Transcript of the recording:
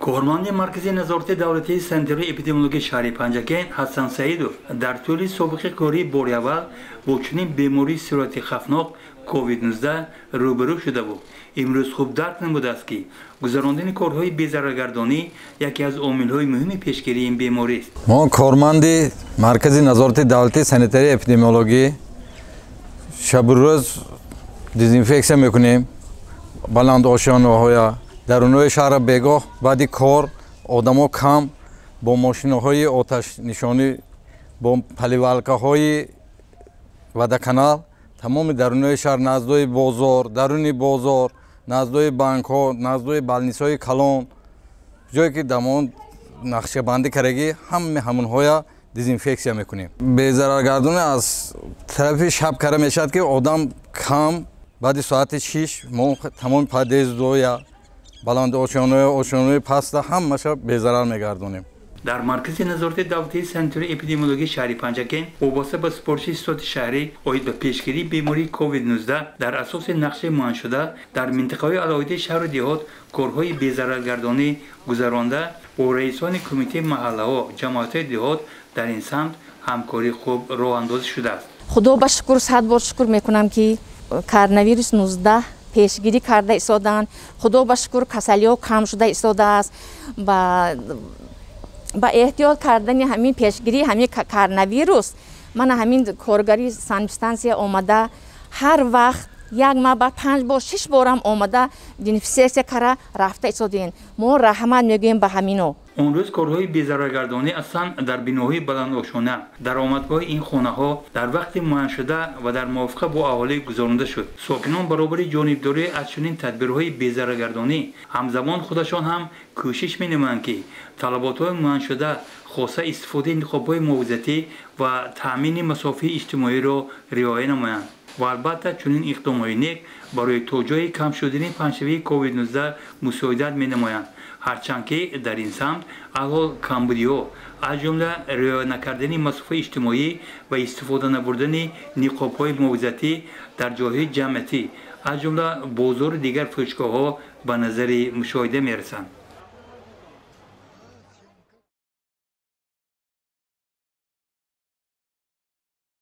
Корманди Маркази назорати давлатии санитарию эпидемиологии шаҳри Панҷакент Ҳасан Саидов дар тӯли собиқи корӣ бори аввал бо чунин бемории сирояти хавфнок COVID-19 рӯбарӯ шуда буд. Имрӯз хуб дарк намудааст, ки гузарондани корҳои безараргардонӣ яке аз омилҳои муҳими пешгирии ин беморист. Мо корманди Маркази назорати давлатии санитарию эпидемиологӣ шабу рӯз дезинфексия мекунем баландошёнаҳоя, дарунои шаҳра. Бегоҳ баъди кор одамо кам, бо мошинаҳои оташнишонӣ, бо поливалкаҳои водоканал тамоми дарунои шаҳр, наздои бозор, даруни бозор, наздои банкҳо, наздои больницаҳои калон, ҷое ки дамон нақшабандӣ кардагӣ, ҳамаи ҳамонҳоя дезинфексия мекунем. Безараргардонӣ аз тарафи шаб карда мешавад, ки одам кам. Баъди соати 6 мо тамоми подъездоя, баландошёнаҳои, ошёнаҳои паста ҳамаша безарар мегардонем. Дар Маркази назорати давлатии санитарию эпидемиологии шаҳри Панҷакент вобаста ба супориши штаби шаҳрӣ оид ба пешгирии бемории COVID-19 дар асоси нақшаи муайяншуда дар минтақаҳои алоҳидаи шаҳру деҳот корҳои безараргардонӣ гузаронда, бо раисони кумитаи маҳаллаҳо, ҷамоатҳои деҳот дар ин самт ҳамкории хуб роҳандозӣ шудааст. Худо ба шукр, сад бор шукр мекунам, ки коронавирус 19 пешгирӣ карда истоданд. Худо ба шукр, касалиҳо кам шуда истодааст. Ба эҳтиёт кардани ҳамин пешгирии ҳамин коронавирус мана ҳамин коргари санэпидстансия омада, ҳар вақт як ма ба панҷ бор, шиш борам омада, дезинфексия кара рафта истодем. Мо раҳмат мегӯем ба ҳамино. Он рӯз корҳои безараргардонӣ аслан дар биноҳои баландошона, даромадгоҳи ин хонаҳо дар вақти муайяншуда ва дар мувофиқа бо аҳолӣ гузаронда шуд. Сокинон баробари ҷонибдорӣ аз чунин тадбирҳои безараргардонӣ ҳамзамон худашон ҳам кӯшиш менамоянд, ки талаботҳои муайяншуда, хоса истифодаи ниқобҳои муҳофизатӣ ва таъмини масофаи иҷтимоиро риоя намоянд. Ва албатта, чунин иқдомҳои нек барои то ҷое кам шудани паҳншавии COVID-19 мусоидат менамоянд. Ҳарчанд ки дар ин самт алҳол камбудиҳо, аз ҷумла риоя накардани масофаи иҷтимоӣ ва истифода набурдани ниқобҳои муҳофизатӣ дар ҷойҳои ҷамъиятӣ, аз ҷумла бозору дигар фурӯшгоҳҳо, ба назари мушоҳида мерасанд.